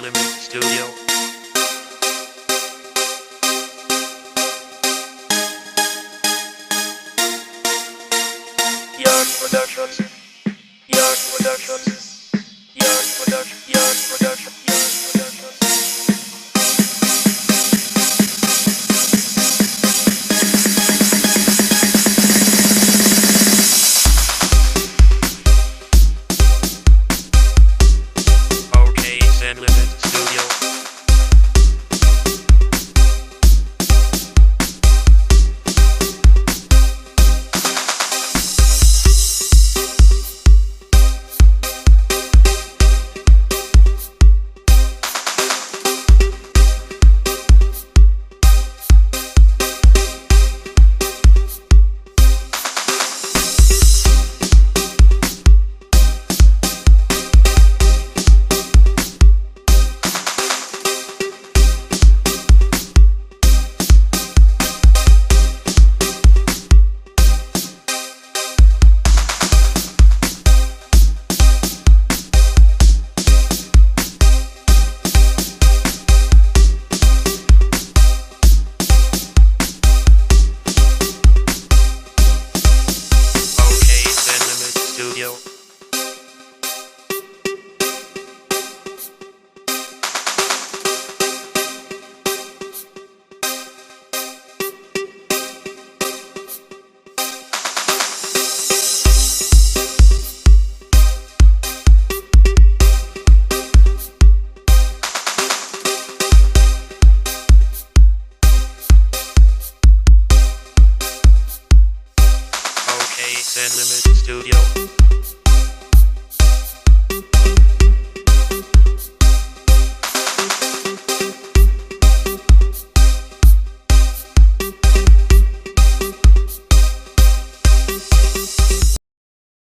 Limit Studio. Young Productions. Young Productions. Young Production. Young Production. Young Productions. OK Send Limit Studio. OK Send Limit Studio. OK Send Limit Studio.